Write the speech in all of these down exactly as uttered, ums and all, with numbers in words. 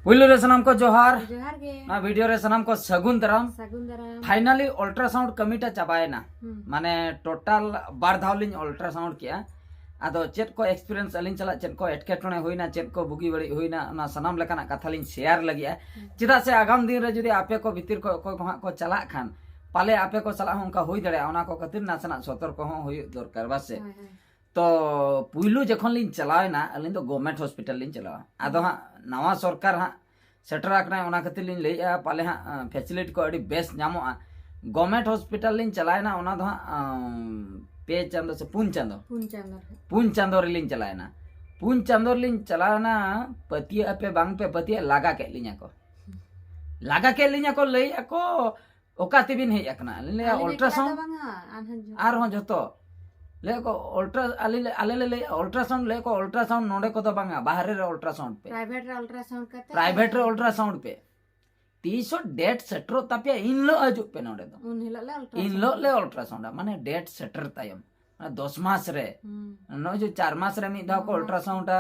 ᱯᱩᱭᱞᱩ ᱨᱮ ᱥᱟᱱᱟᱢ ᱠᱚ ᱡᱚᱦᱟᱨ᱾ ᱡᱚᱦᱟᱨ ᱜᱮ᱾ ᱱᱚᱣᱟ ᱵᱷᱤᱰᱤᱭᱳ ᱨᱮ ᱥᱟᱱᱟᱢ ᱠᱚ ᱥᱟᱹᱜᱩᱱ ᱫᱟᱨᱟᱢ᱾ ᱥᱟᱹᱜᱩᱱ ᱫᱟᱨᱟᱢ᱾ ᱯᱷᱟᱭᱱᱟᱞᱤ ᱚᱞᱴᱨᱟᱥᱟᱣᱩᱱᱰ ᱠᱟᱹᱢᱤᱴᱟ ᱪᱟᱵᱟᱭᱮᱱᱟ᱾ ᱦᱩᱸ᱾ ᱢᱟᱱᱮ ᱴᱳᱴᱟᱞ ᱵᱟᱨ ᱫᱷᱟᱣ ᱞᱤᱧ ᱚᱞᱴᱨᱟᱥᱟᱣᱩᱱᱰ ᱠᱮᱜᱼᱟ᱾ ᱟᱫᱚ ᱪᱮᱫ ᱠᱚ ᱮᱠᱥᱯᱤᱨᱤᱭᱮᱱᱥ ᱟᱹᱞᱤᱧ ᱥᱟᱞᱟᱜ ᱪᱮᱫ ᱠᱚ ᱮᱴᱠᱮᱴᱚᱬᱮ ᱦᱩᱭᱱᱟ, ᱪᱮᱫ ᱠᱚ ᱵᱩᱜᱤ ᱵᱟᱹᱲᱤᱡ ᱦᱩᱭᱱᱟ, ᱚᱱᱟ ᱥᱟᱱᱟᱢ ᱞᱮᱠᱟᱱᱟᱜ ᱠᱟᱛᱷᱟ ᱞᱤᱧ ᱥᱮᱭᱟᱨ ᱞᱟᱹᱜᱤᱫᱼᱟ᱾ ᱦᱩᱸ᱾ ᱪᱮᱫᱟᱜ ᱥᱮ ᱟᱜᱟᱢ ᱫᱤᱱ ᱨᱮ ᱡᱩᱫᱤ ᱟᱯᱮ ᱠᱚ ᱵᱷᱤᱛᱤᱨ ᱠᱷᱚᱱ ᱚᱠᱚᱭ ᱠᱚ ᱦᱟᱸᱜ ᱠᱚ ᱪᱟᱞᱟᱜ ᱠᱷᱟᱱ, ᱯᱟᱞᱮ ᱟᱯᱮ ᱠᱚ ᱥᱟᱞᱟᱜ ᱦᱚᱸ ᱚᱱᱠᱟ ᱦᱩᱭ ᱫᱟᱲᱮᱭᱟᱜᱼᱟ᱾ ᱚᱱᱟ ᱠᱚ ᱠᱷᱟᱹᱛᱤᱨ ᱱᱟᱥᱮᱱᱟᱜ ᱥᱚᱛᱚᱨᱠᱚ ᱦᱚᱸ ᱦᱩᱭᱩᱜ ᱫᱚᱨᱠᱟᱨ, ᱵᱟᱥᱮ? ᱦᱳᱭ, ᱦᱳᱭ᱾ ᱛᱚ ᱯᱩᱭᱞᱩ ᱡᱚᱠᱷᱚᱱ ᱞᱤᱧ ᱪᱟᱞᱟᱣᱮᱱᱟ, ᱟᱹᱞᱤᱧ ᱫᱚ ᱜᱚᱵᱷᱢᱮᱱᱴ ᱦᱚᱥᱯᱤᱴᱟᱞ ᱞᱤᱧ ᱪᱟᱞᱟᱣᱟ᱾ ᱟᱫᱚ ᱦᱟᱸᱜ ᱱᱟᱣᱟ ᱥᱚᱨᱠᱟᱨ ᱦᱟᱸᱜ ᱥᱮᱴᱮᱨ ᱟᱠᱟᱱᱟᱭ, ᱚᱱᱟ ᱠᱷᱟᱹᱛᱤᱨ ᱞᱤᱧ ᱞᱟᱹᱭᱮᱫᱼᱟ, ᱯᱟᱞᱮ ᱦᱟᱸᱜ ᱯᱷᱮᱥᱤᱞᱤᱴᱤ ᱠᱚ ᱟᱹᱰᱤ ᱵᱮᱥ ᱧᱟᱢᱚᱜᱼᱟ᱾ ᱜᱚᱵᱷᱢᱮᱱᱴ ᱦᱚᱥᱯᱤᱴᱟᱞ ᱞᱤᱧ ᱪᱟᱞᱟᱣᱮᱱᱟ, ᱚᱱᱟ ᱫᱚ ᱦᱟᱸᱜ ᱟᱢ, ᱯᱮ ᱪᱟᱸᱫᱚ ᱥᱮ ᱯᱩᱱ ᱪᱟᱸᱫᱚ, ᱯᱩᱱ ᱪᱟᱸᱫᱚ ᱨᱮ᱾ ᱯᱩᱱ ᱪᱟᱸᱫᱚ ᱨᱮᱞᱤᱧ ᱪᱟᱞᱟᱣᱮᱱᱟ᱾ ᱯᱩᱱ ᱪᱟᱸᱫᱚ ᱨᱮᱞᱤᱧ ᱪᱟᱞᱟᱣᱮᱱᱟ, ᱯᱟᱹᱛᱭᱟᱹᱜ ᱟᱯᱮ ᱵᱟᱝ ᱯᱮ ᱯᱟᱹᱛᱭᱟᱹᱜ, ᱞᱟᱜᱟ ᱠᱮᱫ ᱞᱤᱧᱟ ᱠᱚ᱾ ᱞᱟᱜᱟ ᱠᱮᱫ ᱞᱤᱧᱟ ᱠᱚ, ᱞᱟᱹᱭᱮᱫᱼᱟ ᱠᱚ, "ᱚᱠᱟ ᱛᱮᱵᱤᱱ ᱦᱮᱡ ᱟᱠᱟᱱᱟ?" ᱟᱹᱞᱤᱧ ᱞᱟᱹᱭᱟ, ᱟᱹᱞᱤᱧ ᱮᱠᱞᱟ ᱫᱚ "ᱚᱞᱴᱨᱟᱥᱟᱣᱩᱱᱰ, ᱵᱟᱝᱟ, ᱟᱨᱦᱚᱸ ᱡᱚᱛᱚ᱾ ᱟᱨᱦᱚᱸ ᱡᱚᱛᱚ᱾" ᱞᱟᱹᱭᱟ ᱠᱚ, "ᱚᱞᱴᱨᱟ-," ᱟᱞᱮ ᱞᱮ, ᱟᱞᱮ ᱞᱮ ᱞᱟᱹᱭᱟ, "ᱚᱞᱴᱨᱟᱥᱟᱣᱩᱱᱰ ᱱᱚᱰᱮ ᱠᱚᱫᱚ ᱵᱟᱝᱟ, ᱵᱟᱦᱨᱮ ᱨᱮ ᱚᱞᱴᱨᱟᱥᱟᱣᱩᱱᱰ ᱯᱮ, ᱯᱨᱟᱭᱵᱷᱮᱴ ᱨᱮ ᱚᱞᱴᱨᱟᱥᱟᱣᱩᱱᱰ ᱠᱟᱛᱮ ᱯᱨᱟᱭᱵᱷᱮᱴ ᱨᱮ ᱚᱞᱴᱨᱟᱥᱟᱣᱩᱱᱰ ᱯᱮ, ᱛᱤᱥᱚᱜ ᱰᱮᱴ ᱥᱮᱴᱮᱨᱚᱜ ᱛᱟᱯᱮᱭᱟ, ᱤᱱ ᱦᱤᱞᱳᱜ ᱦᱤᱡᱩᱜ ᱯᱮ ᱱᱚᱰᱮ ᱫᱚ, ᱩᱱ ᱦᱤᱞᱳᱜ ᱞᱮ ᱤᱱ ᱦᱤᱞᱳᱜ ᱚᱞᱴᱨᱟᱥᱟᱣᱩᱱᱰ᱾ ᱞᱮ ᱚᱞᱴᱨᱟᱥᱟᱣᱩᱱᱰᱟ", ᱢᱟᱱᱮ ᱰᱮᱴ ᱥᱮᱴᱮᱨ ᱛᱟᱭᱚᱢ, ᱢᱟᱱᱮ ᱫᱚᱥ ᱢᱟᱥ ᱨᱮ᱾ ᱦᱩᱸ᱾ ᱱᱚᱜᱼᱚᱭ ᱡᱮ ᱪᱟᱨ ᱢᱟᱥ ᱨᱮ ᱢᱤᱫ ᱫᱷᱟᱣ ᱠᱚ ᱱᱚ ᱢᱟᱥ᱾ ᱚᱞᱴᱨᱟᱥᱟᱣᱩᱱᱰᱟ,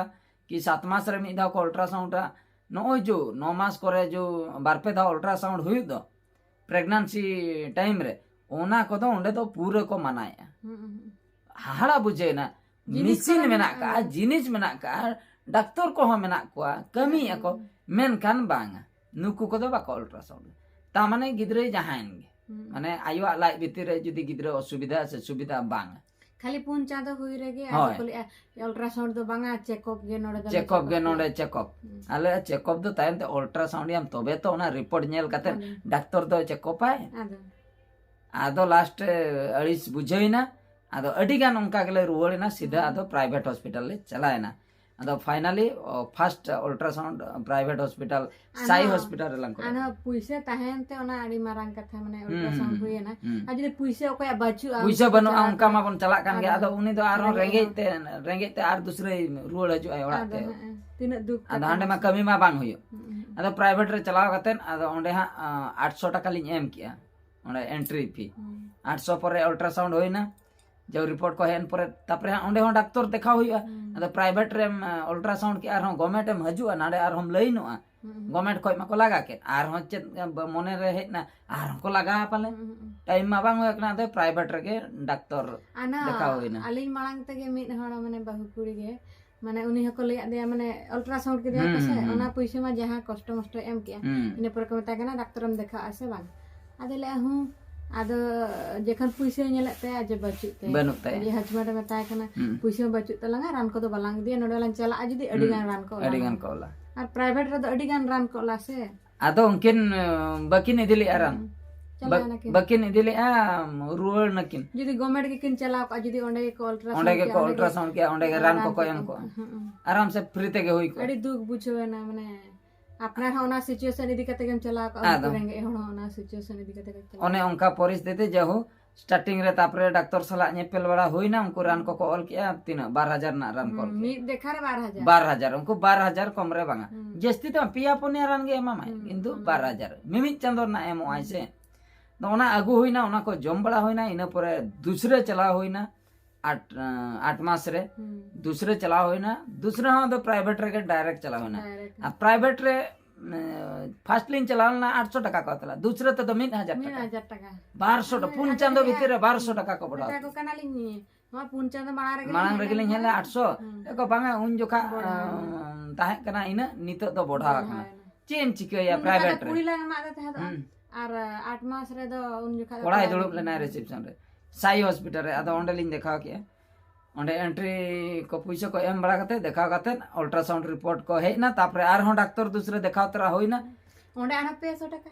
ᱠᱤ ᱥᱟᱛ ᱢᱟᱥ ᱨᱮ ᱢᱤᱫ ᱫᱷᱟᱣ ᱠᱚ ᱚᱞᱴᱨᱟᱥᱟᱣᱩᱱᱰᱟ, ᱱᱚᱜᱼᱚᱭ ᱡᱮ ᱱᱚ ᱢᱟᱥ ᱠᱚᱨᱮ ᱡᱮ ᱵᱟᱨ ᱯᱮ ᱫᱷᱟᱣ ᱚᱞᱴᱨᱟᱥᱟᱣᱩᱱᱰ ᱦᱩᱭᱩᱜ ᱫᱚ ᱯᱨᱮᱜᱱᱮᱱᱥᱤ ᱴᱟᱭᱤᱢ ᱨᱮ, ᱚᱱᱟ ᱠᱚᱫᱚ ᱚᱸᱰᱮ ᱫᱚ ᱯᱩᱨᱟᱹ ᱠᱚ ᱢᱟᱱᱟᱭᱮᱫᱼᱟ᱾ ᱦᱩᱸ, ᱦᱩᱸ, ᱦᱩᱸ᱾ ᱦᱟᱦᱟᱲᱟ ᱵᱩᱡᱷᱟᱹᱣᱮᱱᱟ᱾ ᱡᱤᱱᱤᱥ ᱢᱮᱥᱤᱱ ᱠᱚᱨᱮ ᱢᱮᱱᱟᱜ ᱢᱮᱱᱟᱜᱼᱟ᱾ ᱠᱟᱜᱼᱟ, ᱡᱤᱱᱤᱥ ᱢᱮᱱᱟᱜ ᱠᱟᱜᱼᱟ, ᱰᱟᱠᱛᱚᱨ ᱠᱚᱦᱚᱸ ᱢᱮᱱᱟᱜ ᱠᱚᱣᱟ, ᱠᱟᱹᱢᱤᱭᱮᱫᱼᱟ ᱠᱚ, ᱦᱩᱸ᱾ ᱢᱮᱱᱠᱷᱟᱱ ᱵᱟᱝᱟ, ᱱᱩᱠᱩ ᱠᱚᱫᱚ ᱵᱟᱠᱚ ᱚᱞᱴᱨᱟᱥᱟᱣᱩᱱᱰ᱾ ᱛᱟ ᱢᱟᱱᱮ ᱜᱤᱫᱽᱨᱟᱹᱭ ᱡᱟᱦᱟᱸᱭᱮᱱ ᱜᱮ, ᱦᱩᱸ᱾ ᱢᱟᱱᱮ ᱟᱭᱳᱣᱟᱜ ᱞᱟᱡ ᱵᱷᱤᱛᱤᱨ ᱨᱮ ᱡᱩᱫᱤ ᱜᱤᱫᱽᱨᱟᱹ ᱚᱥᱩᱵᱤᱫᱷᱟ ᱥᱮ ᱥᱩᱵᱤᱫᱷᱟ ᱵᱟᱝᱟ, ᱠᱷᱟᱹᱞᱤ ᱯᱩᱱ ᱪᱟᱸᱫᱚ ᱦᱩᱭ ᱨᱮᱜᱮ ᱦᱳᱭ᱾ ᱟᱫᱚ ᱠᱚ ᱞᱟᱹᱭᱟ ᱚᱞᱴᱨᱟᱥᱟᱣᱩᱱᱰ ᱫᱚ ᱵᱟᱝᱟ, ᱪᱮᱠᱚᱯ ᱜᱮ ᱱᱚᱰᱮ ᱫᱚ᱾ ᱪᱮᱠᱚᱯ ᱜᱮ ᱱᱚᱰᱮ ᱪᱮᱠᱚᱯ᱾ ᱦᱩᱸ᱾ ᱟᱞᱮ ᱪᱮᱠᱚᱯ ᱫᱚ ᱛᱟᱭᱚᱢ ᱛᱮ ᱚᱞᱴᱨᱟᱥᱟᱣᱩᱱᱰ ᱭᱟᱢ, ᱛᱚᱵᱮ ᱛᱚ ᱚᱱᱟ ᱨᱤᱯᱳᱨᱴ ᱧᱮᱞ ᱠᱟᱛᱮ ᱦᱳᱭ᱾ ᱰᱟᱠᱛᱚᱨ ᱫᱚ ᱪᱮᱠᱚᱯᱟᱭ᱾ ᱟᱫᱚ ᱟᱫᱚ ᱞᱟᱥᱴ ᱨᱮ ᱟᱹᱲᱤᱥ ᱵᱩᱡᱷᱟᱹᱣᱮᱱᱟ᱾ ᱟᱫᱚ ᱟᱹᱰᱤ ᱜᱟᱱ ᱚᱱᱠᱟ ᱜᱮᱞᱮ ᱨᱩᱣᱟᱹᱲᱮᱱᱟ, ᱥᱤᱫᱷᱟ ᱦᱩᱸ᱾ ᱟᱫᱚ ᱯᱨᱟᱭᱵᱷᱮᱴ ᱦᱚᱥᱯᱤᱴᱟᱞ ᱞᱮ ᱪᱟᱞᱟᱣᱮᱱᱟ᱾ ᱟᱫᱚ ᱯᱷᱟᱭᱱᱟᱞᱤ ᱯᱷᱟᱥᱴ ᱚᱞᱴᱨᱟᱥᱟᱣᱩᱱᱰ ᱯᱨᱟᱭᱵᱷᱮᱴ ᱦᱚᱥᱯᱤᱴᱟᱞ, ᱥᱟᱭ ᱟᱨᱦᱚᱸ ᱦᱚᱥᱯᱤᱴᱟᱞ ᱨᱮᱞᱟᱝ ᱠᱚᱨᱟᱣ᱾ ᱟᱨᱦᱚᱸ ᱯᱩᱭᱥᱟᱹ ᱛᱟᱦᱮᱱ ᱛᱮ ᱚᱱᱟ ᱟᱹᱰᱤ ᱢᱟᱨᱟᱝ ᱠᱟᱛᱷᱟ, ᱢᱟᱱᱮ ᱦᱩᱸ, ᱚᱞᱴᱨᱟᱥᱟᱣᱩᱱᱰ ᱦᱩᱸ, ᱦᱩᱭᱮᱱᱟ᱾ ᱦᱩᱸ᱾ ᱟᱨ ᱡᱩᱫᱤ ᱯᱩᱭᱥᱟᱹ ᱚᱠᱚᱭᱟᱜ ᱵᱟᱹᱪᱩᱜᱼᱟ, ᱯᱩᱭᱥᱟᱹ ᱩᱱᱠᱩ ᱵᱟᱹᱱᱩᱜᱼᱟ, ᱪᱟᱞᱟᱣ ᱚᱱᱠᱟ ᱠᱟᱛᱮ ᱢᱟᱵᱚᱱ ᱪᱟᱞᱟᱜ ᱠᱟᱱ ᱜᱮ᱾ ᱟᱫᱚ ᱟᱫᱚ ᱩᱱᱤ ᱫᱚ ᱟᱨᱦᱚᱸ ᱨᱮᱸᱜᱮᱡ ᱨᱮᱸᱜᱮᱡ ᱦᱚᱲ᱾ ᱛᱮ, ᱨᱮᱸᱜᱮᱡ ᱛᱮ ᱟᱨ ᱫᱩᱥᱨᱟᱹᱭ ᱨᱩᱣᱟᱹᱲ ᱦᱤᱡᱩᱜᱼᱟᱭ ᱚᱲᱟᱜ ᱟᱫᱚ ᱛᱮ᱾ ᱦᱮᱸ, ᱛᱤᱱᱟᱹᱜ ᱫᱩᱠ ᱟᱫᱚ ᱠᱟᱛᱮ ᱦᱟᱸᱰᱮ ᱢᱟ ᱦᱚᱸ᱾ ᱠᱟᱹᱢᱤ ᱢᱟ ᱵᱟᱝ ᱦᱩᱭᱩᱜ᱾ ᱦᱩᱸ, ᱦᱩᱸ᱾ ᱟᱫᱚ ᱯᱨᱟᱭᱵᱷᱮᱴ ᱨᱮ ᱪᱟᱞᱟᱣ ᱠᱟᱛᱮ, ᱟᱫᱚ ᱚᱸᱰᱮ ᱦᱟᱸᱜ, ᱟᱸ, ᱟᱴᱥᱚ ᱴᱟᱠᱟ ᱞᱤᱧ ᱮᱢ ᱠᱮᱜᱼᱟ, ᱚᱸᱰᱮ ᱮᱱᱴᱨᱤ ᱯᱷᱤ᱾ ᱦᱩᱸ᱾ ᱟᱴᱥᱚ ᱯᱚᱨᱮ ᱚᱞᱴᱨᱟᱥᱟᱣᱩᱱᱰ ᱦᱩᱭᱱᱟ᱾ ᱡᱟᱣ ᱨᱤᱯᱳᱨᱴ ᱠᱚ ᱦᱮᱡ ᱮᱱ ᱯᱚᱨᱮ, ᱛᱟᱨᱯᱚᱨᱮ ᱦᱟᱸᱜ ᱚᱸᱰᱮ ᱦᱚᱸ ᱰᱟᱠᱛᱚᱨ ᱫᱮᱠᱷᱟᱣ ᱦᱩᱭᱩᱜᱼᱟ᱾ ᱟᱫᱚ ᱯᱨᱟᱭᱵᱷᱮᱴ ᱨᱮᱢ ᱚᱞᱴᱨᱟᱥᱟᱣᱩᱱᱰ ᱠᱮᱜᱼᱟ, ᱟᱨᱦᱚᱸ ᱜᱚᱵᱷᱚᱨᱱᱢᱮᱱᱴ ᱮᱢ ᱦᱤᱡᱩᱜᱼᱟ, ᱱᱟᱰᱮ ᱟᱨᱦᱚᱸᱢ ᱞᱟᱹᱭᱤᱱᱚᱜᱼᱟ᱾ ᱜᱚᱵᱷᱚᱨᱱᱢᱮᱱᱴ ᱠᱷᱚᱡ ᱢᱟᱠᱚ ᱞᱟᱜᱟ ᱠᱮᱫ, ᱟᱨᱦᱚᱸ ᱪᱮᱫ ᱢᱚᱱᱮ ᱨᱮ ᱦᱮᱡ ᱮᱱᱟ, ᱟᱨᱦᱚᱸ ᱠᱚ ᱞᱟᱜᱟᱣᱟ ᱯᱟᱞᱮ᱾ ᱴᱟᱭᱤᱢ ᱢᱟ ᱵᱟᱝ ᱦᱩᱭ ᱠᱟᱱᱟ, ᱟᱫᱚ ᱯᱨᱟᱭᱵᱷᱮᱴ ᱨᱮᱜᱮ ᱰᱟᱠᱛᱚᱨ ᱟᱱᱟ ᱫᱮᱠᱷᱟᱣ ᱦᱩᱭᱱᱟ᱾ ᱟᱹᱞᱤᱧ ᱢᱟᱲᱟᱝ ᱛᱮᱜᱮ ᱢᱤᱫ ᱦᱚᱲ ᱢᱟᱱᱮ ᱵᱟᱹᱦᱩ ᱠᱩᱲᱤ ᱜᱮ, ᱢᱟᱱᱮ ᱩᱱᱤ ᱦᱚᱸᱠᱚ ᱞᱟᱹᱭᱟᱫ ᱫᱮᱭᱟ, ᱢᱟᱱᱮ ᱚᱞᱴᱨᱟᱥᱟᱣᱩᱱᱰ ᱠᱮᱫᱮᱭᱟ ᱠᱚ ᱥᱮ, ᱚᱱᱟ ᱯᱩᱭᱥᱟᱹ ᱢᱟ ᱡᱟᱦᱟᱸ ᱠᱚᱥᱴᱚ ᱢᱚᱥᱴᱚ ᱮᱢ ᱠᱮᱜᱼᱟ, ᱤᱱᱟᱹ ᱯᱚᱨᱮ ᱠᱚ ᱢᱮᱛᱟᱭ ᱠᱟᱱᱟ, "ᱰᱟᱠᱛᱚᱨᱮᱢ ᱫᱮᱠᱷᱟᱣᱟ ᱥᱮ ᱵᱟᱝ?" ᱟᱫᱚ ᱞᱟᱹᱭᱟ, "ᱦᱩᱸ᱾" ᱟᱫᱚ ᱡᱚᱠᱷᱚᱱ ᱯᱩᱭᱥᱟᱹᱭ ᱧᱮᱞᱮᱫ ᱛᱟᱭᱟ ᱡᱮ ᱵᱟᱹᱪᱩᱜ ᱛᱟᱭᱟ, ᱵᱟᱹᱱᱩᱜ ᱛᱟᱭᱟ᱾ ᱡᱮ ᱦᱟᱡᱢᱟᱴ ᱮ ᱢᱮᱛᱟᱭ ᱠᱟᱱᱟ, ᱦᱩᱸ᱾ "ᱯᱩᱭᱥᱟᱹ ᱦᱚᱸ ᱵᱟᱹᱪᱩᱜ ᱛᱟᱞᱟᱝᱟ, ᱨᱟᱱ ᱠᱚᱫᱚ ᱵᱟᱞᱟᱝ ᱤᱫᱤᱭᱟ, ᱱᱚᱰᱮ ᱞᱟᱝ ᱪᱟᱞᱟᱜᱼᱟ ᱡᱩᱫᱤ ᱟᱹᱰᱤ ᱦᱩᱸ᱾ ᱜᱟᱱ ᱨᱟᱱ ᱠᱚ ᱟᱹᱰᱤ ᱚᱞᱟ ᱜᱟᱱ ᱞᱟᱝᱟ᱾" ᱠᱚ ᱚᱞᱟ᱾ ᱟᱨ ᱯᱨᱟᱭᱵᱷᱮᱴ ᱨᱮᱫᱚ ᱟᱹᱰᱤ ᱜᱟᱱ ᱨᱟᱱ ᱠᱚ ᱚᱞᱟ ᱥᱮ᱾ ᱟᱫᱚ ᱩᱱᱠᱤᱱ, ᱟᱹ, ᱵᱟᱹᱠᱤᱱ ᱤᱫᱤ ᱞᱮᱜᱼᱟ ᱨᱟᱱ᱾ ᱦᱩᱸ᱾ ᱪᱟᱞᱟᱣ ᱵᱟ-, ᱱᱟᱠᱤᱱ᱾ ᱵᱟᱹᱠᱤᱱ ᱤᱫᱤ ᱞᱮᱜᱼᱟ, ᱨᱩᱣᱟᱹᱲ ᱱᱟᱠᱤᱱ᱾ ᱡᱩᱫᱤ ᱜᱚᱵᱷᱚᱨᱱᱢᱮᱱᱴ ᱜᱮᱠᱤᱱ ᱪᱟᱞᱟᱣ ᱠᱚᱜᱼᱟ, ᱡᱩᱫᱤ ᱚᱸᱰᱮ ᱜᱮᱠᱚ ᱚᱞᱴᱨᱟᱥᱟᱣᱩᱱᱰ ᱚᱸᱰᱮ ᱜᱮᱠᱚ ᱠᱮᱭᱟ, ᱚᱸᱰᱮ ᱜᱮ ᱨᱟᱱ ᱠᱚᱠᱚ ᱮᱢ ᱠᱚᱜᱼᱟ᱾ ᱦᱩᱸ᱾ ᱟᱨᱟᱢ ᱥᱮ ᱯᱷᱨᱤ ᱛᱮᱜᱮ ᱦᱩᱭ ᱠᱚᱜᱼᱟ᱾ ᱟᱹᱰᱤ ᱫᱩᱠ ᱵᱩᱡᱷᱟᱹᱣ ᱮᱱᱟ, ᱢᱟᱱᱮ ᱟᱯᱱᱟᱨ ᱦᱚᱸ ᱚᱱᱟ ᱥᱤᱪᱩᱭᱮᱥᱚᱱ ᱤᱫᱤ ᱠᱟᱛᱮ ᱜᱮᱢ ᱪᱟᱞᱟᱣ ᱠᱚᱜᱼᱟ, ᱩᱱᱠᱩ ᱟᱫᱚ᱾ ᱨᱮᱸᱜᱮᱡ ᱦᱚᱲ ᱦᱚᱸ ᱚᱱᱟ ᱥᱤᱪᱩᱭᱮᱥᱚᱱ ᱤᱫᱤ ᱠᱟᱛᱮ ᱜᱮ ᱪᱟᱞᱟᱣ ᱚᱱᱮ ᱠᱚᱜᱼᱟ᱾ ᱚᱱᱠᱟ ᱯᱚᱨᱤᱥᱛᱷᱤᱛᱤ, ᱡᱟᱦᱳ, ᱥᱴᱟᱨᱴᱤᱝ ᱨᱮ, ᱛᱟᱨᱯᱚᱨᱮ ᱰᱟᱠᱛᱚᱨ ᱥᱟᱞᱟᱜ ᱧᱮᱯᱮᱞ ᱵᱟᱲᱟ ᱦᱩᱭᱱᱟ, ᱩᱱᱠᱩ ᱨᱟᱱ ᱠᱚᱠᱚ ᱚᱞ ᱠᱮᱜᱼᱟ, ᱛᱤᱱᱟᱹᱜ? ᱵᱟᱨ ᱦᱟᱡᱟᱨ ᱨᱮᱱᱟᱜ ᱨᱟᱱ ᱠᱚ ᱚᱞ ᱦᱩᱸ, ᱠᱮᱜᱼᱟ᱾ ᱢᱤᱫ ᱫᱮᱠᱷᱟ ᱨᱮ ᱵᱟᱨ ᱦᱟᱡᱟᱨ᱾ ᱵᱟᱨ ᱦᱟᱡᱟᱨ, ᱩᱱᱠᱩ ᱵᱟᱨ ᱦᱟᱡᱟᱨ ᱠᱚᱢ ᱨᱮ ᱵᱟᱝᱟ᱾ ᱦᱩᱸ᱾ ᱡᱟᱹᱥᱛᱤ ᱫᱚ ᱵᱟᱝ, ᱯᱮᱭᱟ ᱯᱩᱱᱭᱟ ᱨᱟᱱ ᱜᱮ ᱮᱢᱟᱢᱟᱭ, ᱦᱩᱸ, ᱠᱤᱱᱛᱩ ᱦᱩᱸ᱾ ᱵᱟᱨ ᱦᱟᱡᱟᱨ᱾ ᱢᱤᱢᱤᱫ ᱪᱟᱸᱫᱚ ᱨᱮᱱᱟᱜ ᱮᱢᱚᱜᱼᱟᱭ ᱦᱩᱸ᱾ ᱥᱮ᱾ ᱟᱫᱚ ᱚᱱᱟ ᱟᱹᱜᱩ ᱦᱩᱭᱱᱟ, ᱚᱱᱟ ᱠᱚ ᱡᱚᱢ ᱵᱟᱲᱟ ᱦᱩᱭᱱᱟ, ᱤᱱᱟᱹ ᱯᱚᱨᱮ ᱫᱩᱥᱨᱟᱹ ᱪᱟᱞᱟᱣ ᱦᱩᱭᱱᱟ, ᱟᱴ, ᱟᱴ ᱢᱟᱥ ᱨᱮ᱾ ᱦᱩᱸ᱾ ᱫᱩᱥᱨᱟᱹ ᱪᱟᱞᱟᱣ ᱦᱩᱭᱱᱟ, ᱫᱩᱥᱨᱟᱹ ᱦᱚᱸ ᱟᱫᱚ ᱯᱨᱟᱭᱵᱷᱮᱴ ᱨᱮᱜᱮ ᱰᱟᱭᱨᱮᱠᱴ ᱪᱟᱞᱟᱣ ᱦᱩᱭᱱᱟ᱾ ᱰᱟᱭᱨᱮᱠᱴ᱾ ᱟᱨ ᱯᱨᱟᱭᱵᱷᱮᱴ ᱨᱮ, ᱮ, ᱯᱷᱟᱥᱴ ᱞᱤᱧ ᱪᱟᱞᱟᱣ ᱞᱮᱱᱟ ᱟᱴᱥᱚ ᱴᱟᱠᱟ ᱠᱚ ᱦᱟᱛᱟᱣ ᱞᱮᱫᱟ, ᱫᱩᱥᱨᱟᱹ ᱛᱮᱫᱚ ᱢᱤᱫ ᱦᱟᱡᱟᱨ ᱴᱟᱠᱟ᱾ ᱢᱤᱫ ᱦᱟᱡᱟᱨ ᱴᱟᱠᱟ᱾ ᱵᱟᱨᱥᱚ ᱴᱟᱠᱟ, ᱦᱳᱭ, ᱯᱩᱱ ᱟᱫᱚ ᱪᱟᱸᱫᱚ ᱞᱟᱹᱭᱟ, ᱵᱷᱤᱛᱤᱨ ᱨᱮ ᱵᱟᱨᱥᱚ ᱴᱟᱠᱟ ᱠᱚ ᱵᱚᱰᱟᱣ ᱢᱮᱛᱟ ᱠᱮᱫᱟ᱾ ᱠᱚ ᱠᱟᱱᱟᱞᱤᱧ, ᱱᱚᱣᱟ ᱯᱩᱱ ᱪᱟᱸᱫᱚ ᱢᱟᱲᱟᱝ ᱨᱮᱜᱮ ᱢᱟᱲᱟᱝ ᱞᱤᱧ ᱨᱮᱜᱮ ᱞᱤᱧ ᱦᱮᱡ ᱞᱮᱱᱟ᱾ ᱦᱮᱡ ᱞᱮᱱᱟ ᱟᱴᱥᱚ᱾ ᱦᱩᱸ᱾ ᱮ ᱠᱚ, ᱵᱟᱝᱟ, ᱩᱱ ᱡᱚᱠᱷᱟ, ᱵᱚᱰᱟᱣ ᱮᱱᱟ᱾ ᱮᱸ, ᱛᱟᱦᱮᱸ ᱠᱟᱱᱟ ᱤᱱᱟᱹᱜ, ᱱᱤᱛᱚᱜ ᱫᱚ ᱵᱚᱰᱟᱣ ᱵᱚᱰᱟᱣ ᱟᱠᱟᱱᱟ᱾ ᱮᱱᱟ᱾ ᱪᱮᱫ ᱮᱢ ᱪᱤᱠᱟᱹᱭᱟ ᱩᱱ ᱡᱚᱠᱷᱟ ᱫᱚ ᱯᱨᱟᱭᱵᱷᱮᱴ ᱨᱮ? ᱠᱩᱲᱤ ᱞᱟᱠᱷ ᱮᱢᱟᱜ ᱫᱮ ᱛᱟᱦᱮᱸ ᱫᱚ᱾ ᱦᱩᱸ᱾ ᱟᱨ ᱟᱴ ᱢᱟᱥ ᱨᱮᱫᱚ ᱩᱱ ᱡᱚᱠᱷᱟ ᱫᱚ ᱠᱚᱲᱟᱭ ᱠᱚᱲᱟᱭ ᱫᱩᱲᱩᱵ ᱜᱤᱫᱽᱨᱟᱹ ᱞᱮᱱᱟᱭ ᱠᱟᱱᱟ᱾ ᱨᱤᱥᱮᱯᱥᱚᱱ ᱨᱮ᱾ ᱥᱟᱭ ᱦᱚᱥᱯᱤᱴᱟᱞ ᱨᱮ, ᱟᱫᱚ ᱚᱸᱰᱮᱞᱤᱧ ᱫᱮᱠᱷᱟᱣ ᱠᱮᱜᱼᱟ᱾ ᱚᱸᱰᱮ ᱮᱱᱴᱨᱤ ᱠᱚ ᱯᱩᱭᱥᱟᱹ ᱠᱚ ᱮᱢ ᱵᱟᱲᱟ ᱠᱟᱛᱮ, ᱫᱮᱠᱷᱟᱣ ᱠᱟᱛᱮ, ᱚᱞᱴᱨᱟᱥᱟᱣᱩᱱᱰ ᱨᱤᱯᱳᱨᱴ ᱠᱚ ᱦᱮᱡ ᱮᱱᱟ, ᱛᱟᱨᱯᱚᱨᱮ ᱟᱨᱦᱚᱸ ᱰᱟᱠᱛᱚᱨ ᱫᱩᱥᱨᱟᱹ ᱫᱮᱠᱷᱟᱣ ᱛᱚᱨᱟ ᱦᱩᱭᱱᱟ᱾ ᱚᱸᱰᱮ ᱟᱨᱦᱚᱸ ᱯᱮ ᱥᱚ ᱴᱟᱠᱟ᱾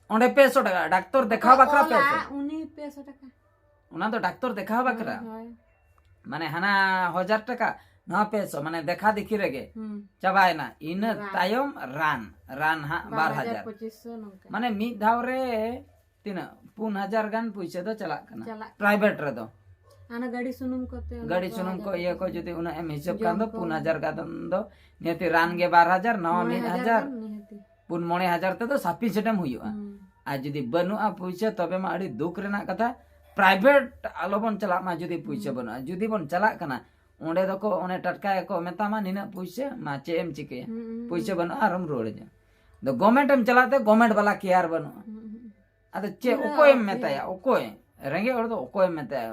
ᱚᱸᱰᱮ ᱯᱮ ᱥᱚ ᱴᱟᱠᱟ, ᱰᱟᱠᱛᱚᱨ ᱫᱮᱠᱷᱟᱣ ᱚᱠᱚᱭ ᱵᱟᱠᱷᱨᱟ ᱚᱞᱟ, ᱯᱮ ᱥᱚ᱾ ᱩᱱᱤ ᱯᱮ ᱥᱚ ᱴᱟᱠᱟ᱾ ᱚᱱᱟ ᱫᱚ ᱰᱟᱠᱛᱚᱨ ᱫᱮᱠᱷᱟᱣ ᱵᱟᱠᱷᱨᱟ᱾ ᱦᱳᱭ, ᱦᱳᱭ᱾ ᱢᱟᱱᱮ ᱦᱟᱱᱟ ᱦᱟᱡᱟᱨ ᱴᱟᱠᱟ, ᱱᱚᱣᱟ ᱯᱮ ᱥᱚ, ᱢᱟᱱᱮ ᱫᱮᱠᱷᱟ ᱫᱮᱠᱷᱤ ᱨᱮᱜᱮ ᱦᱩᱸ᱾ ᱪᱟᱵᱟᱭᱮᱱᱟ᱾ ᱤᱱᱟᱹ ᱨᱟᱱ᱾ ᱛᱟᱭᱚᱢ ᱨᱟᱱ, ᱨᱟᱱ ᱦᱟᱸᱜ ᱵᱟᱨ ᱦᱟᱡᱟᱨ᱾ ᱵᱟᱨ ᱦᱟᱡᱟᱨ ᱯᱚᱸᱪᱤᱥ ᱥᱚ ᱱᱚᱝᱠᱟ᱾ ᱢᱟᱱᱮ ᱢᱤᱫ ᱫᱷᱟᱣ ᱨᱮ ᱛᱤᱱᱟᱹᱜ? ᱯᱩᱱ ᱦᱟᱡᱟᱨ ᱜᱟᱱ ᱯᱩᱭᱥᱟᱹ ᱫᱚ ᱪᱟᱞᱟᱜ ᱠᱟᱱᱟ᱾ ᱪᱟᱞᱟᱜ ᱠᱟᱱᱟ᱾ ᱯᱨᱟᱭᱵᱷᱮᱴ ᱨᱮᱫᱚ᱾ ᱚᱱᱟ ᱜᱟᱹᱰᱤ ᱥᱩᱱᱩᱢ ᱠᱚᱛᱮ, ᱚᱱᱟ ᱜᱟᱹᱰᱤ ᱠᱚ ᱥᱩᱱᱩᱢ ᱦᱟᱡᱟᱨ ᱠᱚ, ᱤᱭᱟᱹ ᱠᱚ, ᱯᱚᱸᱪᱤᱥ ᱥᱚ᱾ ᱡᱩᱫᱤ ᱩᱱᱟᱹᱜ ᱮᱢ ᱦᱤᱥᱟᱹᱵ ᱡᱚᱢ ᱠᱷᱟᱱ ᱫᱚ, ᱠᱚ᱾ ᱯᱩᱱ ᱦᱟᱡᱟᱨ ᱜᱟᱱ ᱫᱚ ᱱᱤᱦᱟᱹᱛᱤ ᱨᱟᱱ ᱜᱮ ᱵᱟᱨ ᱦᱟᱡᱟᱨ, ᱱᱟᱣᱟ ᱢᱚᱬᱮ ᱢᱤᱫ ᱦᱟᱡᱟᱨ ᱦᱟᱡᱟᱨ᱾ ᱜᱟᱱ ᱱᱤᱦᱟᱹᱛᱤ᱾ ᱯᱩᱱ ᱢᱚᱬᱮ ᱦᱟᱡᱟᱨ ᱛᱮᱫᱚ ᱥᱟᱯᱷᱤᱥᱤᱭᱮᱱᱴ ᱮᱢ ᱦᱩᱭᱩᱜᱼᱟ᱾ ᱦᱩᱸ᱾ ᱟᱨ ᱡᱩᱫᱤ ᱵᱟᱹᱱᱩᱜᱼᱟ ᱯᱩᱭᱥᱟᱹ, ᱛᱚᱵᱮ ᱢᱟ ᱟᱹᱰᱤ ᱫᱩᱠ ᱨᱮᱱᱟᱜ ᱠᱟᱛᱷᱟ᱾ ᱯᱨᱟᱭᱵᱷᱮᱴ ᱟᱞᱚᱵᱚᱱ ᱪᱟᱞᱟᱜ ᱢᱟ᱾ ᱡᱩᱫᱤ ᱯᱩᱭᱥᱟᱹ ᱵᱟᱹᱱᱩᱜᱼᱟ, ᱡᱩᱫᱤ ᱵᱚᱱ ᱪᱟᱞᱟᱜ ᱠᱟᱱᱟ, ᱚᱸᱰᱮ ᱫᱚᱠᱚ ᱚᱱᱮ ᱴᱟᱴᱠᱟ ᱜᱮᱠᱚ ᱢᱮᱛᱟᱢᱟ, "ᱱᱤᱱᱟᱹᱜ ᱯᱩᱭᱥᱟᱹ, ᱢᱟ ᱪᱮᱫ ᱮᱢ ᱪᱤᱠᱟᱹᱭᱟ?" ᱯᱩᱭᱥᱟᱹ ᱵᱟᱹᱱᱩᱜᱼᱟ, ᱟᱨᱮᱢ ᱨᱩᱣᱟᱹᱲ ᱦᱤᱡᱩᱜᱼᱟ᱾ ᱟᱫᱚ ᱜᱚᱵᱷᱢᱮᱱᱴ ᱮᱢ ᱪᱟᱞᱟᱜ ᱛᱮ ᱜᱚᱵᱷᱢᱮᱱᱴ ᱵᱟᱞᱟ ᱠᱮᱭᱟᱨ ᱵᱟᱹᱱᱩᱜᱼᱟ᱾ ᱟᱫᱚ ᱪᱮᱫ, ᱯᱩᱨᱟᱹ ᱚᱠᱚᱭᱮᱢ ᱪᱮᱫ? ᱢᱮᱛᱟᱭᱟ? ᱚᱠᱚᱭ? ᱨᱮᱸᱜᱮᱡ ᱦᱚᱲ ᱫᱚ ᱚᱠᱚᱭᱮᱢ ᱢᱮᱛᱟᱭᱟ?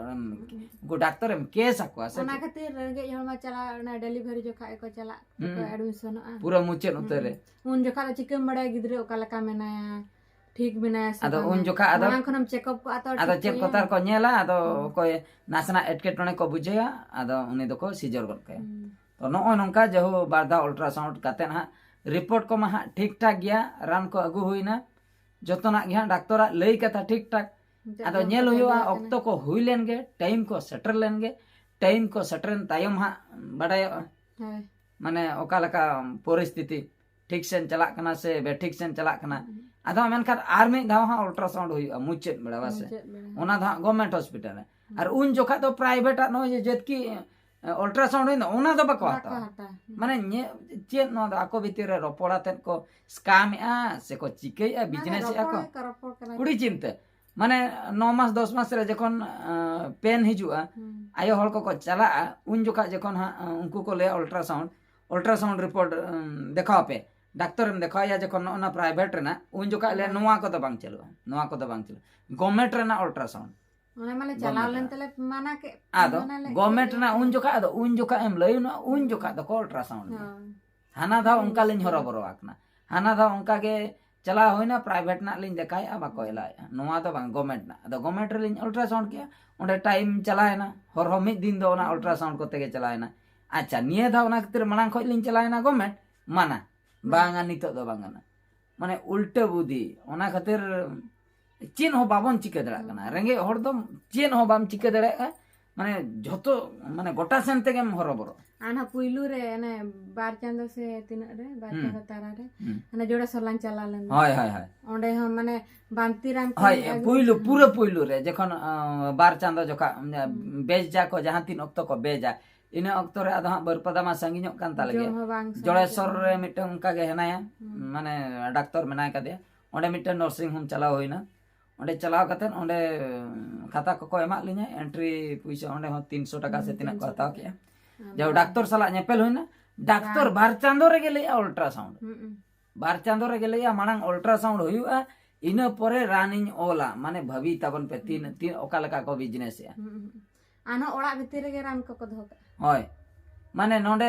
ᱩᱱᱠᱩ ᱰᱟᱠᱛᱚᱨᱮᱢ ᱠᱮᱥ ᱟᱠᱚᱣᱟ ᱥᱮ ᱚᱱᱟ ᱪᱮᱫ? ᱠᱷᱟᱹᱛᱤᱨ ᱨᱮᱸᱜᱮᱡ ᱦᱚᱲ ᱢᱟ ᱪᱟᱞᱟᱜ, ᱚᱱᱟ ᱰᱮᱞᱤᱵᱷᱟᱨᱤ ᱡᱚᱠᱷᱟᱜ ᱜᱮᱠᱚ ᱪᱟᱞᱟᱜ, ᱦᱩᱸ᱾ ᱮᱰᱢᱤᱥᱚᱱᱚᱜᱼᱟ᱾ ᱯᱩᱨᱟᱹ ᱢᱩᱪᱟᱹᱫ ᱩᱛᱟᱹᱨ ᱨᱮ᱾ ᱩᱱ ᱡᱚᱠᱷᱟᱜ ᱫᱚ ᱪᱤᱠᱟᱹᱢ ᱵᱟᱲᱟᱭᱟ ᱜᱤᱫᱽᱨᱟᱹ ᱚᱠᱟ ᱞᱮᱠᱟ ᱢᱮᱱᱟᱭᱟ, ᱴᱷᱤᱠ ᱢᱮᱱᱟᱭᱟ ᱥᱮ ᱟᱫᱚ ᱵᱟᱝᱟ? ᱩᱱ ᱡᱚᱠᱷᱟᱜ ᱟᱫᱚ ᱢᱟᱲᱟᱝ ᱠᱷᱚᱱᱮᱢ ᱪᱮᱠᱟᱯ ᱠᱚᱜᱼᱟ ᱛᱚ ᱟᱫᱚ ᱴᱷᱤᱠ ᱪᱮᱫ ᱠᱚ ᱜᱮᱭᱟ᱾ ᱛᱟᱨ ᱠᱚ ᱧᱮᱞᱟ, ᱟᱫᱚ ᱦᱩᱸ᱾ ᱚᱠᱚᱭ ᱱᱟᱥᱮᱱᱟᱜ ᱮᱴᱠᱮᱴᱚᱬᱮ ᱠᱚ ᱵᱩᱡᱷᱟᱹᱣᱟ, ᱟᱫᱚ ᱩᱱᱤ ᱫᱚᱠᱚ ᱥᱤᱡᱚᱨ ᱜᱚᱫ ᱠᱟᱭᱟ᱾ ᱦᱩᱸ᱾ ᱛᱚ ᱱᱚᱜᱼᱚᱭ ᱱᱚᱝᱠᱟ ᱡᱮᱦᱳ ᱵᱟᱨ ᱫᱷᱟᱣ ᱟᱞᱴᱨᱟᱥᱟᱣᱩᱱᱰ ᱠᱟᱛᱮᱫ ᱦᱟᱸᱜ ᱨᱤᱯᱳᱨᱴ ᱠᱚᱢᱟ ᱦᱟᱸᱜ ᱴᱷᱤᱠ ᱴᱷᱟᱠ ᱜᱮᱭᱟ, ᱨᱟᱱ ᱠᱚ ᱟᱹᱜᱩ ᱦᱩᱭᱱᱟ, ᱡᱚᱛᱚᱱᱟᱜ ᱜᱮ ᱦᱟᱸᱜ ᱰᱟᱠᱛᱚᱨᱟᱜ ᱞᱟᱹᱭ ᱠᱟᱛᱷᱟ ᱴᱷᱤᱠ ᱴᱷᱟᱠ᱾ ᱡᱚᱛᱚ ᱟᱫᱚ ᱧᱮᱞ ᱠᱚ ᱦᱩᱭᱩᱜᱼᱟ, ᱵᱩᱡᱷᱟᱹᱣ ᱠᱟᱱᱟ᱾ ᱚᱠᱛᱚ ᱠᱚ ᱦᱩᱭ ᱞᱮᱱ ᱜᱮ, ᱴᱟᱭᱤᱢ ᱠᱚ ᱥᱮᱴᱮᱨ ᱞᱮᱱ ᱜᱮ, ᱴᱟᱭᱤᱢ ᱠᱚ ᱥᱮᱴᱮᱨᱮᱱ ᱛᱟᱭᱚᱢ ᱦᱟᱸᱜ ᱵᱟᱰᱟᱭᱚᱜᱼᱟ᱾ ᱦᱳᱭ᱾ ᱢᱟᱱᱮ ᱚᱠᱟ ᱞᱮᱠᱟ ᱯᱚᱨᱤᱥᱛᱷᱤᱛᱤ, ᱴᱷᱤᱠ ᱥᱮᱱ ᱪᱟᱞᱟᱜ ᱠᱟᱱᱟ ᱥᱮ ᱵᱮᱴᱷᱤᱠ ᱥᱮᱱ ᱪᱟᱞᱟᱜ ᱠᱟᱱᱟ᱾ ᱦᱩᱸ᱾ ᱟᱫᱚ ᱢᱮᱱᱠᱷᱟᱱ ᱟᱨ ᱢᱤᱫ ᱫᱷᱟᱣ ᱦᱟᱸᱜ ᱟᱞᱴᱨᱟᱥᱟᱣᱩᱱᱰ ᱦᱩᱭᱩᱜᱼᱟ ᱢᱩᱪᱟᱹᱫ ᱵᱮᱲᱟ, ᱵᱟᱥᱮ? ᱢᱩᱪᱟᱹᱫ ᱵᱮᱲᱟ᱾ ᱚᱱᱟ ᱫᱚ ᱦᱟᱸᱜ ᱜᱚᱵᱷᱢᱮᱱᱴ ᱦᱚᱥᱯᱤᱴᱟᱞ ᱨᱮ᱾ ᱦᱩᱸ᱾ ᱟᱨ ᱩᱱ ᱡᱚᱠᱷᱟᱜ ᱫᱚ ᱯᱨᱟᱭᱵᱷᱮᱴᱟᱜ ᱱᱚᱜᱼᱚᱭ ᱡᱮ ᱡᱮᱛᱠᱤ, ᱮ, ᱟᱞᱴᱨᱟᱥᱟᱣᱩᱱᱰ ᱦᱩᱭᱱᱟ, ᱚᱱᱟ ᱫᱚ ᱵᱟᱠᱚ ᱵᱟᱠᱚ ᱦᱟᱛᱟᱣᱟ᱾ ᱦᱟᱛᱟᱣᱟ᱾ ᱦᱩᱸ᱾ ᱢᱟᱱᱮ ᱧᱮ-, ᱪᱮᱫ ᱱᱚᱣᱟ ᱫᱚ ᱟᱠᱚ ᱵᱷᱤᱛᱤᱨ ᱨᱮ ᱨᱚᱯᱚᱲ ᱟᱛᱮᱫ ᱠᱚ ᱥᱠᱮᱢᱮᱜᱼᱟ ᱥᱮ ᱠᱚ ᱪᱤᱠᱟᱹᱭᱮᱜᱼᱟ, ᱵᱟᱝᱟ, ᱵᱤᱡᱽᱱᱮᱥᱮᱜᱼᱟ ᱨᱚᱯᱚᱲ ᱠᱚ? ᱜᱮᱠᱚ ᱨᱚᱯᱚᱲ ᱠᱟᱱᱟ᱾ ᱠᱩᱲᱤ ᱪᱤᱱᱛᱟᱹ᱾ ᱢᱟᱱᱮ ᱱᱚ ᱢᱟᱥ ᱫᱚᱥ ᱢᱟᱥ ᱨᱮ ᱡᱚᱠᱷᱚᱱ, ᱟᱸ, ᱯᱮᱱ ᱦᱤᱡᱩᱜᱼᱟ, ᱦᱩᱸ᱾ ᱟᱭᱳ ᱦᱚᱲ ᱠᱚᱠᱚ ᱪᱟᱞᱟᱜᱼᱟ, ᱩᱱ ᱡᱚᱠᱷᱟᱜ ᱡᱚᱠᱷᱚᱱ ᱦᱟᱸᱜ, ᱟᱸ, ᱩᱱᱠᱩ ᱠᱚ ᱞᱟᱹᱭᱟ ᱟᱞᱴᱨᱟᱥᱟᱣᱩᱱᱰ, ᱟᱞᱴᱨᱟᱥᱟᱣᱩᱱᱰ ᱨᱤᱯᱳᱨᱴ, ᱟᱸ, ᱫᱮᱠᱷᱟᱣ ᱯᱮ, ᱰᱟᱠᱛᱚᱨᱮᱢ ᱫᱮᱠᱷᱟᱣᱮᱭᱟ ᱡᱚᱠᱷᱚᱱ ᱱᱚᱜᱼᱚ ᱱᱟ ᱯᱨᱟᱭᱵᱷᱮᱴ ᱨᱮᱱᱟᱜ, ᱩᱱ ᱡᱚᱠᱷᱟᱜ ᱞᱟᱹᱭᱟ, ᱦᱩᱸ᱾ "ᱱᱚᱣᱟ ᱠᱚᱫᱚ ᱵᱟᱝ ᱪᱟᱹᱞᱩᱜᱼᱟ, ᱱᱚᱣᱟ ᱠᱚᱫᱚ ᱵᱟᱝ ᱪᱟᱹᱞᱩᱜᱼᱟ, ᱜᱚᱵᱷᱢᱮᱱᱴ ᱨᱮᱱᱟᱜ ᱟᱞᱴᱨᱟᱥᱟᱣᱩᱱᱰ ᱚᱱᱟ ᱢᱟᱞᱮ ᱵᱚᱱᱫᱚ ᱪᱟᱞᱟᱣ ᱞᱮᱱ ᱠᱟᱱᱟ᱾" ᱛᱮᱞᱮ ᱢᱟᱱᱟ ᱠᱮᱫ, ᱟᱫᱚ ᱢᱟᱱᱟ ᱞᱮᱫ ᱜᱚᱵᱷᱢᱮᱱᱴ ᱠᱚᱣᱟ᱾ ᱨᱮᱱᱟᱜ ᱩᱱ ᱡᱚᱠᱷᱟᱜ, ᱟᱫᱚ ᱩᱱ ᱡᱚᱠᱷᱟᱜ ᱮᱢ ᱞᱟᱹᱭ ᱱᱚᱜᱼᱟ, ᱩᱱ ᱦᱩᱸ᱾ ᱡᱚᱠᱷᱟᱜ ᱫᱚᱠᱚ ᱟᱞᱴᱨᱟᱥᱟᱣᱩᱱᱰ ᱢᱮ᱾ ᱦᱳᱭ᱾ ᱦᱟᱱᱟ ᱫᱷᱟᱣ ᱦᱩᱸ, ᱚᱱᱠᱟ ᱞᱤᱧ ᱦᱩᱸ᱾ ᱦᱚᱨᱚᱵᱚᱨᱚ ᱟᱠᱟᱱᱟ᱾ ᱦᱟᱱᱟ ᱫᱷᱟᱣ ᱚᱱᱠᱟ ᱜᱮ ᱪᱟᱞᱟᱣ ᱦᱩᱭᱱᱟ, ᱯᱨᱟᱭᱵᱷᱮᱴ ᱨᱮᱱᱟᱜ ᱞᱤᱧ ᱫᱮᱠᱷᱟᱣᱮᱫᱼᱟ, ᱵᱟᱠᱚ ᱦᱩᱸ᱾ ᱮᱞᱟᱣᱮᱫᱼᱟ᱾ ᱱᱚᱣᱟ ᱫᱚ ᱵᱟᱝ, ᱜᱚᱵᱷᱢᱮᱱᱴ ᱨᱮᱱᱟᱜ᱾ ᱟᱫᱚ ᱜᱚᱵᱷᱢᱮᱱᱴ ᱨᱮᱞᱤᱧ ᱟᱞᱴᱨᱟᱥᱟᱣᱩᱱᱰ ᱠᱮᱫᱼᱟ, ᱚᱸᱰᱮ ᱴᱟᱭᱤᱢ ᱪᱟᱞᱟᱣᱮᱱᱟ, ᱦᱚᱨ ᱦᱚᱸ ᱢᱤᱫ ᱫᱤᱱ ᱫᱚ ᱚᱱᱟ ᱦᱩᱸ᱾ ᱟᱞᱴᱨᱟᱥᱟᱣᱩᱱᱰ ᱠᱚᱛᱮ ᱜᱮ ᱪᱟᱞᱟᱣᱮᱱᱟ᱾ ᱟᱪᱪᱷᱟ, ᱱᱤᱭᱟᱹ ᱫᱷᱟᱣ ᱚᱱᱟ ᱠᱷᱟᱹᱛᱤᱨ ᱢᱟᱲᱟᱝ ᱠᱷᱚᱡ ᱞᱤᱧ ᱪᱟᱞᱟᱣᱮᱱᱟ ᱜᱚᱵᱷᱢᱮᱱᱴ, ᱢᱟᱱᱟ, ᱦᱩᱸ᱾ ᱵᱟᱝᱟ, ᱱᱤᱛᱚᱜ ᱫᱚ ᱵᱟᱝ ᱠᱟᱱᱟ᱾ ᱢᱟᱱᱮ ᱩᱞᱴᱟᱹ ᱵᱩᱫᱷᱤ, ᱚᱱᱟ ᱠᱷᱟᱹᱛᱤᱨ ᱪᱮᱫ ᱦᱚᱸ ᱵᱟᱵᱚᱱ ᱪᱤᱠᱟᱹ ᱫᱟᱲᱮᱭᱟᱜ ᱠᱟᱱᱟ᱾ ᱦᱩᱸ᱾ ᱨᱮᱸᱜᱮᱡ ᱦᱚᱲ ᱫᱚ ᱪᱮᱫ ᱦᱚᱸ ᱵᱟᱢ ᱪᱤᱠᱟᱹ ᱫᱟᱲᱮᱭᱟᱜᱼᱟ, ᱢᱟᱱᱮ ᱡᱷᱚᱛᱚ, ᱢᱟᱱᱮ ᱜᱚᱴᱟ ᱥᱮᱱ ᱛᱮᱜᱮᱢ ᱦᱚᱨᱚᱵᱚᱨᱚ᱾ ᱟᱨ ᱱᱟᱦᱟᱜ ᱯᱩᱭᱞᱩ ᱨᱮ ᱚᱱᱮ ᱵᱟᱨ ᱪᱟᱸᱫᱚ ᱥᱮ ᱛᱤᱱᱟᱹᱜ ᱨᱮ, ᱵᱟᱨ ᱦᱩᱸ᱾ ᱪᱟᱸᱫᱚ ᱛᱟᱨᱟ ᱨᱮ, ᱦᱩᱸ᱾ ᱦᱟᱱᱮ ᱡᱚᱲᱮᱥᱚᱨ ᱞᱟᱝ ᱪᱟᱞᱟᱣ ᱞᱮᱱ ᱫᱚ᱾ ᱦᱳᱭ, ᱦᱳᱭ, ᱦᱳᱭ᱾ ᱚᱸᱰᱮ ᱦᱚᱸ ᱢᱟᱱᱮ ᱵᱟᱱᱛᱤ ᱨᱟᱱ ᱠᱚ ᱦᱳᱭ, ᱟᱹᱜᱩ ᱯᱩᱭᱞᱩ, ᱠᱮᱫᱟ᱾ ᱯᱩᱨᱟᱹ ᱯᱩᱭᱞᱩ ᱨᱮ ᱡᱚᱠᱷᱚᱱ, ᱟᱸ, ᱵᱟᱨ ᱪᱟᱸᱫᱚ ᱡᱚᱠᱷᱟ, ᱩᱸ, ᱦᱩᱸ᱾ ᱵᱮᱡᱽ ᱡᱟ ᱠᱚ ᱡᱟᱦᱟᱸ ᱛᱤᱱ ᱚᱠᱛᱚ ᱠᱚ ᱵᱮᱡᱟ, ᱤᱱᱟᱹ ᱚᱠᱛᱚ ᱨᱮ ᱟᱫᱚ ᱦᱟᱸᱜ ᱵᱟᱹᱨᱯᱟᱫᱟ ᱢᱟ ᱥᱟᱺᱜᱤᱧᱚᱜ ᱠᱟᱱ ᱛᱟᱞᱮ ᱡᱚᱢ ᱜᱮᱭᱟ᱾ ᱦᱚᱸ ᱵᱟᱝ ᱥᱟᱱᱟ ᱡᱚᱲᱮᱥᱚᱨ ᱠᱮᱫ ᱨᱮ ᱢᱮᱭᱟ᱾ ᱢᱤᱫᱴᱟᱝ ᱚᱱᱠᱟ ᱜᱮ ᱦᱮᱱᱟᱭᱟ, ᱦᱩᱸ᱾ ᱢᱟᱱᱮ ᱰᱟᱠᱛᱚᱨ ᱢᱮᱱᱟᱭ ᱠᱟᱫᱮᱭᱟ᱾ ᱚᱸᱰᱮ ᱢᱤᱫᱴᱟᱝ ᱱᱟᱨᱥᱤᱝ ᱦᱳᱢ ᱪᱟᱞᱟᱣ ᱦᱩᱭᱱᱟ᱾ ᱚᱸᱰᱮ ᱪᱟᱞᱟᱣ ᱠᱟᱛᱮᱫ ᱚᱸᱰᱮ ᱠᱷᱟᱛᱟ ᱠᱚᱠᱚ ᱮᱢᱟᱜ ᱞᱤᱧᱟ, ᱮᱱᱴᱨᱤ ᱯᱩᱭᱥᱟᱹ ᱚᱸᱰᱮ ᱦᱚᱸ ᱛᱤᱱᱥᱚ ᱴᱟᱠᱟ ᱥᱮ ᱛᱤᱱᱟᱹᱜ ᱠᱚ ᱦᱟᱛᱟᱣ ᱠᱮᱜᱼᱟ᱾ ᱡᱟᱣ ᱰᱟᱠᱛᱚᱨ ᱥᱟᱞᱟᱜ ᱧᱮᱯᱮᱞ ᱦᱩᱭᱱᱟ, ᱰᱟᱠᱛᱚᱨ ᱵᱟᱨ ᱪᱟᱸᱫᱳ ᱨᱮᱜᱮ ᱞᱟᱹᱭᱮᱜᱼᱟ ᱚᱞᱴᱨᱟᱥᱟᱣᱩᱱᱰ᱾ ᱵᱟᱨ ᱪᱟᱸᱫᱳ ᱨᱮᱜᱮ ᱞᱟᱹᱭᱮᱜᱼᱟ ᱢᱟᱲᱟᱝ ᱚᱞᱴᱨᱟᱥᱟᱣᱩᱱᱰ ᱦᱩᱭᱩᱜᱼᱟ, ᱤᱱᱟᱹ ᱯᱚᱨᱮ ᱨᱟᱱᱤᱧ ᱚᱞᱟ, ᱢᱟᱱᱮ ᱵᱷᱟᱹᱵᱤ ᱛᱟᱵᱚᱱ ᱯᱮ ᱛᱤᱱ ᱛᱤᱱ ᱚᱠᱟ ᱞᱮᱠᱟ ᱠᱚ ᱵᱤᱡᱽᱱᱮᱥ ᱮᱜᱼᱟ᱾ ᱟᱨᱦᱚᱸ ᱚᱲᱟᱜ ᱵᱷᱤᱛᱤᱨ ᱨᱮᱜᱮ ᱨᱟᱱ ᱠᱚᱠᱚ ᱫᱚᱦᱚ ᱠᱟᱜᱼᱟ᱾ ᱦᱳᱭ, ᱢᱟᱱᱮ ᱱᱚᱰᱮ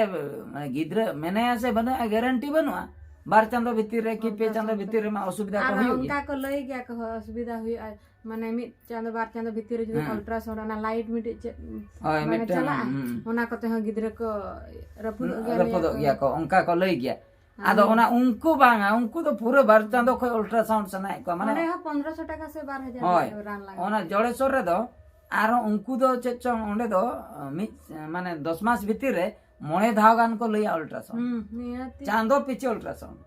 ᱢᱟᱱᱮ ᱜᱤᱫᱽᱨᱟᱹ ᱢᱮᱱᱟᱭᱟ ᱥᱮ ᱵᱟᱹᱱᱩᱜᱼᱟ ᱜᱮᱨᱮᱱᱴᱤ ᱵᱟᱹᱱᱩᱜᱼᱟ, ᱵᱟᱨ ᱪᱟᱸᱫᱳ ᱵᱷᱤᱛᱤᱨ ᱨᱮ ᱠᱤ ᱯᱮ ᱪᱟᱸᱫᱳ ᱵᱷᱤᱛᱤᱨ ᱨᱮᱢᱟ ᱚᱥᱩᱵᱤᱫᱷᱟ ᱠᱚ ᱟᱨ ᱦᱩᱭᱩᱜ ᱚᱱᱠᱟ ᱜᱮᱭᱟ᱾ ᱠᱚ ᱞᱟᱹᱭ ᱜᱮᱭᱟ ᱠᱚ, ᱦᱳᱭ, ᱚᱥᱩᱵᱤᱫᱷᱟ ᱦᱩᱭᱩᱜᱼᱟ, ᱢᱟᱱᱮ ᱢᱤᱫ ᱪᱟᱸᱫᱳ ᱵᱟᱨ ᱪᱟᱸᱫᱳ ᱵᱷᱤᱛᱤᱨ ᱨᱮ ᱡᱩᱫᱤ ᱚᱞᱴᱨᱟᱥᱟᱣᱩᱱᱰ ᱚᱱᱟ ᱞᱟᱭᱤᱴ ᱢᱤᱫᱴᱤᱡ ᱪᱮᱫ ᱦᱳᱭ, ᱢᱟᱱᱮ ᱢᱤᱫᱴᱟᱝ, ᱪᱟᱞᱟᱜᱼᱟ, ᱦᱩᱸ᱾ ᱚᱱᱟ ᱠᱚᱛᱮ ᱦᱚᱸ ᱜᱤᱫᱽᱨᱟᱹ ᱠᱚ ᱨᱟᱹᱯᱩᱫᱚᱜ ᱜᱮᱭᱟ, ᱞᱟᱹᱭᱟ ᱨᱟᱹᱯᱩᱫᱚᱜ ᱠᱚ᱾ ᱜᱮᱭᱟ ᱠᱚ, ᱚᱱᱠᱟ ᱠᱚ ᱞᱟᱹᱭ ᱜᱮᱭᱟ᱾ ᱟᱫᱚ ᱚᱱᱟ ᱩᱱᱠᱩ ᱵᱟᱝᱟ, ᱩᱱᱠᱩ ᱫᱚ ᱯᱩᱨᱟᱹ ᱵᱟᱨ ᱪᱟᱸᱫᱳ ᱠᱷᱚᱱ ᱚᱞᱴᱨᱟᱥᱟᱣᱩᱱᱰ ᱥᱟᱱᱟᱭᱮᱫ ᱠᱚᱣᱟ, ᱢᱟᱱᱮ ᱚᱸᱰᱮ ᱦᱚᱸ ᱯᱚᱱᱨᱚᱥᱚ ᱴᱟᱠᱟ ᱥᱮ ᱵᱟᱨ ᱦᱟᱡᱟᱨ ᱦᱳᱭ, ᱨᱟᱱ ᱞᱟᱜᱟᱜᱼᱟ᱾ ᱚᱱᱟ ᱡᱚᱲᱮᱥᱚᱨ ᱨᱮᱫᱚ ᱟᱨᱦᱚᱸ ᱩᱱᱠᱩ ᱫᱚ ᱪᱮᱫ ᱪᱚᱝ ᱚᱸᱰᱮ ᱫᱚ ᱢᱤᱫ ᱢᱟᱱᱮ ᱫᱚᱥ ᱢᱟᱥ ᱵᱷᱤᱛᱤᱨ ᱨᱮ ᱢᱚᱬᱮ ᱫᱷᱟᱣ ᱜᱟᱱ ᱠᱚ ᱞᱟᱹᱭᱟ ᱚᱞᱴᱨᱟᱥᱟᱣᱩᱱᱰ᱾ ᱦᱩᱸ, ᱱᱤᱦᱟᱹᱛᱤ᱾ ᱪᱟᱸᱫᱚ ᱯᱤᱪᱷᱤ ᱚᱞᱴᱨᱟᱥᱟᱣᱩᱱᱰ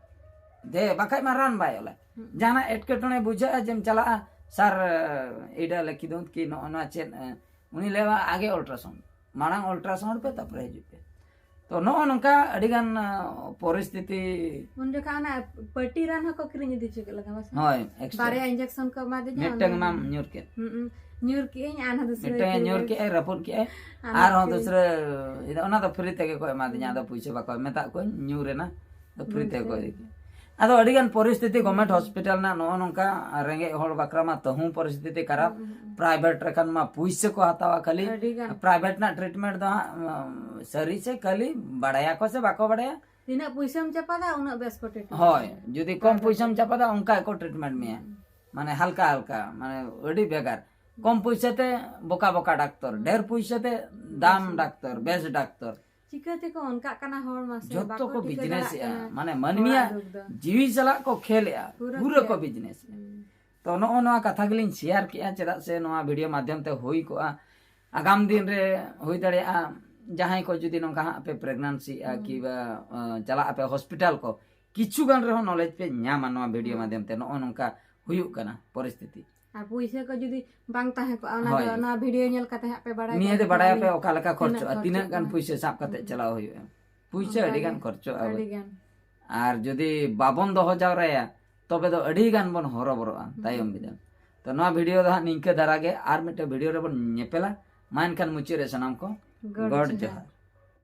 ᱫᱮ, ᱵᱟᱠᱷᱟᱡ ᱢᱟ ᱨᱟᱱ ᱵᱟᱭ ᱚᱞᱟ᱾ ᱡᱟᱦᱟᱱᱟᱜ ᱮᱴᱠᱮᱴᱚᱬᱮ ᱵᱩᱡᱷᱟᱹᱜᱼᱟ ᱡᱮᱢ ᱪᱟᱞᱟᱜᱼᱟ, "ᱥᱟᱨ, ᱮᱰᱟ ᱞᱟᱹᱠᱤ ᱫᱚ ᱠᱤ ᱱᱚᱜᱼᱚ ᱱᱚᱣᱟ ᱪᱮᱫ?" ᱩᱱᱤ ᱞᱟᱹᱭᱟ, "ᱟᱜᱮ ᱚᱞᱴᱨᱟᱥᱟᱣᱩᱱᱰ, ᱢᱟᱲᱟᱝ ᱚᱞᱴᱨᱟᱥᱟᱣᱩᱱᱰ ᱯᱮ, ᱛᱟᱨᱯᱚᱨᱮ ᱦᱤᱡᱩᱜ ᱯᱮ᱾" ᱛᱚ ᱱᱚᱜᱼᱚ ᱱᱚᱝᱠᱟ ᱟᱹᱰᱤᱜᱟᱱ ᱯᱚᱨᱤᱥᱛᱷᱤᱛᱤ᱾ ᱩᱱ ᱡᱚᱠᱷᱟ ᱚᱱᱟ ᱯᱟᱹᱴᱤ ᱨᱟᱱ ᱦᱚᱸᱠᱚ ᱠᱤᱨᱤᱧ ᱤᱫᱤ ᱦᱚᱪᱚ ᱠᱮᱫ ᱞᱮᱠᱟ ᱢᱟᱥᱮ? ᱦᱳᱭ, extra᱾ ᱵᱟᱨᱭᱟ ᱤᱧᱡᱮᱠᱥᱚᱱ ᱠᱚ ᱮᱢᱟᱫᱤᱧᱟ, ᱢᱤᱫᱴᱟᱝ ᱚᱱᱟ ᱮᱢᱟᱢ ᱜᱮ᱾ ᱧᱩᱨ ᱠᱮᱫ᱾ ᱦᱩᱸ, ᱧᱩᱨ ᱠᱮᱫᱟᱹᱧ ᱟᱨ ᱦᱟᱸᱰᱮ ᱫᱩᱥᱨᱟᱹ ᱢᱤᱫᱴᱟᱝ ᱮ ᱠᱤᱨᱤᱧ ᱧᱩᱨ ᱟᱹᱜᱩ᱾ ᱠᱮᱫ ᱟᱭ, ᱨᱟᱹᱯᱩᱫ ᱠᱮᱫ ᱟᱭ, ᱟᱨ ᱟᱨᱦᱚᱸ ᱠᱤᱨᱤᱧ᱾ ᱫᱩᱥᱨᱟᱹ, ᱚᱱᱟ ᱫᱚ ᱯᱷᱨᱤ ᱛᱮᱜᱮ ᱠᱚ ᱮᱢᱟᱫᱤᱧᱟ᱾ ᱟᱫᱚ ᱯᱩᱭᱥᱟᱹ ᱵᱟᱠᱚ ᱢᱮᱛᱟᱜ ᱠᱚᱣᱟᱧ, ᱧᱩᱨ ᱮᱱᱟ, ᱟᱫᱚ ᱯᱷᱨᱤ ᱛᱮᱜᱮ ᱠᱚ ᱤᱫᱤ ᱠᱮᱫᱟ᱾ ᱟᱫᱚ ᱟᱹᱰᱤᱜᱟᱱ ᱯᱚᱨᱤᱥᱛᱷᱤᱛᱤ ᱜᱚᱵᱷᱢᱮᱱᱴ ᱦᱚᱥᱯᱤᱴᱟᱞ ᱨᱮᱱᱟᱜ ᱱᱚᱜᱼᱚ ᱱᱚᱝᱠᱟ ᱨᱮᱸᱜᱮᱡ ᱦᱚᱲ ᱵᱟᱠᱷᱨᱟ ᱢᱟ ᱛᱟᱹᱦᱩ ᱯᱚᱨᱤᱥᱛᱷᱤᱛᱤ ᱠᱷᱟᱨᱟᱯ᱾ ᱯᱨᱟᱭᱵᱷᱮᱴ ᱨᱮᱠᱷᱟᱱ ᱢᱟ ᱯᱩᱭᱥᱟᱹ ᱠᱚ ᱦᱟᱛᱟᱣᱟ ᱠᱷᱟᱹᱞᱤ᱾ ᱟᱹᱰᱤᱜᱟᱱ᱾ ᱯᱨᱟᱭᱵᱷᱮᱴ ᱨᱮᱱᱟᱜ ᱴᱨᱤᱴᱢᱮᱱᱴ ᱫᱚ ᱦᱟᱸᱜ ᱥᱟᱹᱨᱤ ᱥᱮ ᱠᱷᱟᱹᱞᱤ ᱵᱟᱲᱟᱭᱟᱠᱚ ᱥᱮ ᱵᱟᱠᱚ ᱵᱟᱲᱟᱭᱟ᱾ ᱛᱤᱱᱟᱹᱜ ᱯᱩᱭᱥᱟᱹᱢ ᱪᱟᱯᱟᱫᱟ, ᱩᱱᱟᱹᱜ ᱵᱮᱥ ᱠᱚ ᱴᱨᱤᱴᱢᱮᱱᱴ ᱦᱳᱭ, ᱢᱮᱭᱟ᱾ ᱡᱩᱫᱤ ᱠᱚᱢ ᱯᱩᱭᱥᱟᱹᱢ ᱪᱟᱯᱟᱫᱟ, ᱚᱱᱠᱟ ᱜᱮᱠᱚ ᱴᱨᱤᱴᱢᱮᱱᱴ ᱢᱮᱭᱟ᱾ ᱢᱟᱱᱮ ᱦᱟᱞᱠᱟ ᱦᱟᱞᱠᱟ, ᱢᱟᱱᱮ ᱟᱹᱰᱤ ᱵᱷᱮᱜᱟᱨ᱾ ᱠᱚᱢ ᱯᱩᱭᱥᱟᱹ ᱛᱮ ᱵᱚᱠᱟ ᱵᱚᱠᱟ ᱰᱟᱠᱛᱚᱨ, ᱰᱷᱮᱨ ᱯᱩᱭᱥᱟᱹ ᱛᱮ ᱫᱟᱢ ᱰᱟᱠᱛᱚᱨ, ᱵᱮᱥ ᱰᱟᱠᱛᱚᱨ᱾ ᱪᱤᱠᱟᱹ ᱛᱮᱠᱚ ᱚᱱᱠᱟᱜ ᱠᱟᱱᱟ ᱦᱚᱲ ᱢᱟᱥᱮ? ᱡᱚᱛᱚ ᱵᱟᱠᱚ ᱠᱚ ᱴᱷᱤᱠᱟᱹ ᱵᱤᱡᱽᱱᱮᱥ ᱫᱟᱲᱮᱭᱟᱜ ᱮᱜᱼᱟ, ᱠᱟᱱᱟ᱾ ᱢᱟᱱᱮ ᱦᱚᱲᱟᱜ ᱢᱟᱹᱱᱢᱤᱭᱟᱜ ᱫᱩᱠ ᱫᱚ᱾ ᱡᱤᱣᱤ ᱥᱟᱞᱟᱜ ᱠᱚ ᱠᱷᱮᱞ ᱮᱜᱼᱟ, ᱯᱩᱨᱟᱹ ᱯᱩᱨᱟᱹ ᱠᱚ ᱠᱷᱮᱞ᱾ ᱵᱤᱡᱽᱱᱮᱥ ᱮᱜᱼᱟ᱾ ᱛᱚ ᱱᱚᱜᱼᱚ ᱱᱚᱣᱟ ᱠᱟᱛᱷᱟ ᱜᱮᱞᱤᱧ ᱥᱮᱭᱟᱨ ᱠᱮᱜᱼᱟ, ᱪᱮᱫᱟᱜ ᱥᱮ ᱱᱚᱣᱟ ᱵᱷᱤᱰᱤᱭᱳ ᱢᱟᱫᱽᱫᱷᱚᱢ ᱛᱮ ᱦᱩᱭ ᱠᱚᱜᱼᱟ, ᱟᱜᱟᱢ ᱫᱤᱱ ᱨᱮ ᱦᱩᱭ ᱫᱟᱲᱮᱭᱟᱜᱼᱟ ᱡᱟᱦᱟᱸᱭ ᱠᱚ ᱡᱩᱫᱤ ᱱᱚᱝᱠᱟ ᱦᱟᱸᱜ ᱯᱮ ᱯᱨᱮᱜᱱᱮᱱᱥᱤᱜᱼᱟ ᱠᱤᱵᱟ ᱪᱟᱞᱟᱜ ᱟᱯᱮ ᱦᱚᱥᱯᱤᱴᱟᱞ ᱠᱚ, ᱠᱤᱪᱷᱩ ᱜᱟᱱ ᱨᱮᱦᱚᱸ ᱱᱚᱞᱮᱡᱽ ᱯᱮ ᱧᱟᱢᱟ ᱱᱚᱣᱟ ᱵᱷᱤᱰᱤᱭᱳ ᱢᱟᱫᱽᱫᱷᱚᱢ ᱛᱮ ᱱᱚᱜᱼᱚ ᱱᱚᱝᱠᱟ ᱦᱩᱭᱩᱜ ᱠᱟᱱᱟ ᱯᱚᱨᱤᱥᱛᱷᱤᱛᱤ᱾ ᱟᱨ ᱯᱩᱭᱥᱟᱹ ᱠᱚ ᱡᱩᱫᱤ ᱵᱟᱝ ᱛᱟᱦᱮᱸ ᱠᱚᱜᱼᱟ, ᱚᱱᱟ ᱦᱳᱭ᱾ ᱫᱚ ᱱᱚᱣᱟ ᱵᱷᱤᱰᱤᱭᱳ ᱧᱮᱞ ᱠᱟᱛᱮ ᱦᱟᱸᱜ ᱯᱮ ᱵᱟᱲᱟᱭ ᱱᱤᱭᱟᱹ ᱫᱚ ᱠᱮᱭᱟ᱾ ᱵᱟᱲᱟᱭ ᱟᱯᱮ ᱚᱠᱟ ᱞᱮᱠᱟ ᱠᱷᱚᱨᱪᱚᱜᱼᱟ, ᱛᱤᱱᱟᱹᱜ ᱜᱟᱱ ᱯᱩᱭᱥᱟᱹ ᱥᱟᱵ ᱠᱟᱛᱮ ᱪᱟᱞᱟᱣ ᱦᱩᱭᱩᱜᱼᱟ᱾ ᱯᱩᱭᱥᱟᱹ ᱟᱹᱰᱤ ᱜᱟᱱ ᱠᱷᱚᱨᱪᱚᱜᱼᱟ᱾ ᱟᱹᱰᱤ ᱜᱟᱱ᱾ ᱟᱨ ᱡᱩᱫᱤ ᱵᱟᱵᱚᱱ ᱫᱚᱦᱚ ᱡᱟᱣᱨᱟᱭᱟ, ᱛᱚᱵᱮ ᱫᱚ ᱟᱹᱰᱤ ᱜᱟᱱ ᱵᱚᱱ ᱦᱚᱨᱚᱵᱚᱨᱚᱜᱼᱟ ᱛᱟᱭᱚᱢ ᱵᱤᱫᱟᱹᱞ᱾ ᱛᱚ ᱱᱚᱣᱟ ᱵᱷᱤᱰᱤᱭᱳ ᱫᱚ ᱦᱟᱸᱜ ᱱᱤᱝᱠᱟᱹ ᱫᱷᱟᱨᱟ ᱜᱮ, ᱟᱨ ᱢᱤᱫᱴᱮᱱ ᱵᱷᱤᱰᱤᱭᱳ ᱨᱮᱵᱚᱱ ᱧᱮᱯᱮᱞᱟ᱾ ᱢᱟ ᱮᱱᱠᱷᱟᱱ ᱢᱩᱪᱟᱹᱫ ᱨᱮ ᱥᱟᱱᱟᱢ ᱠᱚ ᱜᱚᱰ ᱡᱚᱦᱟᱨ᱾